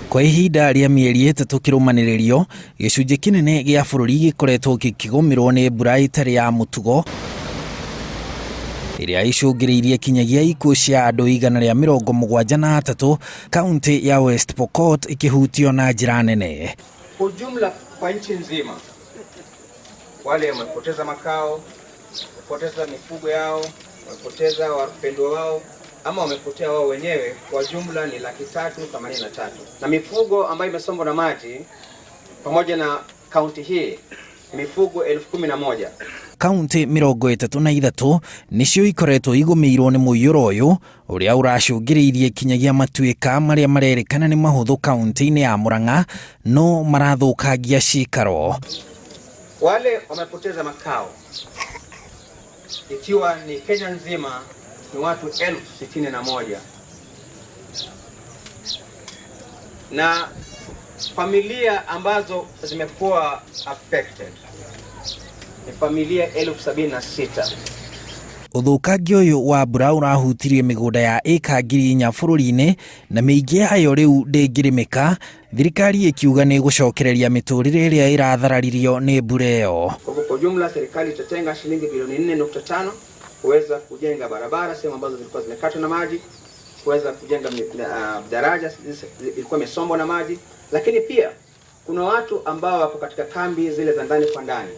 Kwa ihinda rĩa mĩeri 3 kĩrũmanĩrĩrio, gĩcunjĩ kĩnene gĩa bũrũri gĩkoretwo gĩkĩgũmĩrwo nĩ mbura ĩtarĩ ya mũtugo ĩrĩa ĩcũngĩrĩirie kinyagia ikuũ cia andũ 173, kaunti ya West Pokot ĩkĩhutio na njĩra nene. Kwa ujumla kwa nchi nzima, wale wamepoteza makao, wamepoteza mifugo yao, wamepoteza wapendwa wao ama wamepotea wao wenyewe, kwa jumla ni 383,000. Na mifugo ambayo imesombwa na maji pamoja na kaunti hii ni mifugo 11,000. Kaunti 33 nĩcio ikoretwo igũmĩirwo nĩ mũiyũro ũyũ ũrĩa ũracũngĩrĩirie kinyagia matuĩka marĩa marerĩkana nĩ mahũthũ kaunti-inĩ ya Murang'a no marathũkangia cikaro. Wale wamepoteza makao ikiwa ni Kenya nzima ni watu 61,000 na familia ambazo zimekuwa affected ni familia 76,000. Ũthũkangia ũyũ wa mbura ũrahutirie mĩgũnda ya ĩka 4,000 bũrũri-inĩ na mĩingĩ yayo rĩu ndĩngĩrĩmĩka, thirikari ĩkiuga nĩ ĩgũcokereria mĩtũrĩre ĩrĩa ĩrathararirio nĩ mbura ĩyo. Kwa jumla serikali itatenga shilingi bilioni 4.5 kuweza kujenga barabara sehemu ambazo zilikuwa zimekatwa na maji, kuweza kujenga daraja ilikuwa imesombwa na maji, lakini pia kuna watu ambao wako katika kambi zile za ndani kwa ndani.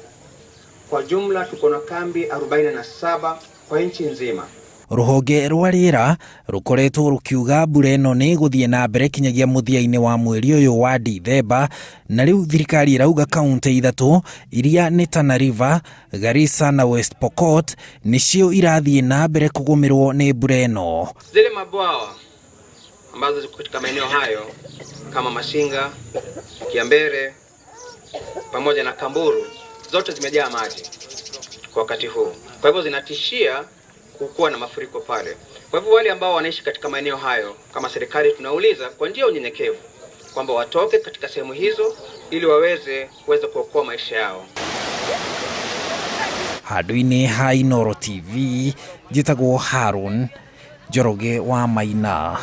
Kwa jumla tuko na kambi 47 kwa nchi nzima. Rũhonge rwa rĩera rũkoretwo rũkiuga mbura ĩno nĩ ĩgũthiĩ na mbere kinyagia mũthia-inĩ wa mweri ũyũ wa Dithemba, na rĩu thirikari ĩrauga kaunti 3 iria nĩ Tana River, Garissa na West Pokot nĩcio irathiĩ na mbere kũgũmĩrwo nĩ mbura ĩno. Zile mabwawa ambazo ziko katika maeneo hayo kama Masinga, Kiambere pamoja na Kamburu zote zimejaa maji kwa wakati huu. Kwa hivyo zinatishia kukuwa na mafuriko pale. Kwa hivyo wale ambao wanaishi katika maeneo hayo, kama serikali tunauliza kwa njia ya unyenyekevu kwamba watoke katika sehemu hizo ili waweze kuweza kuokoa maisha yao. Handũ-inĩ ha Inooro TV, njĩtagwo Harun Njoroge wa Maina.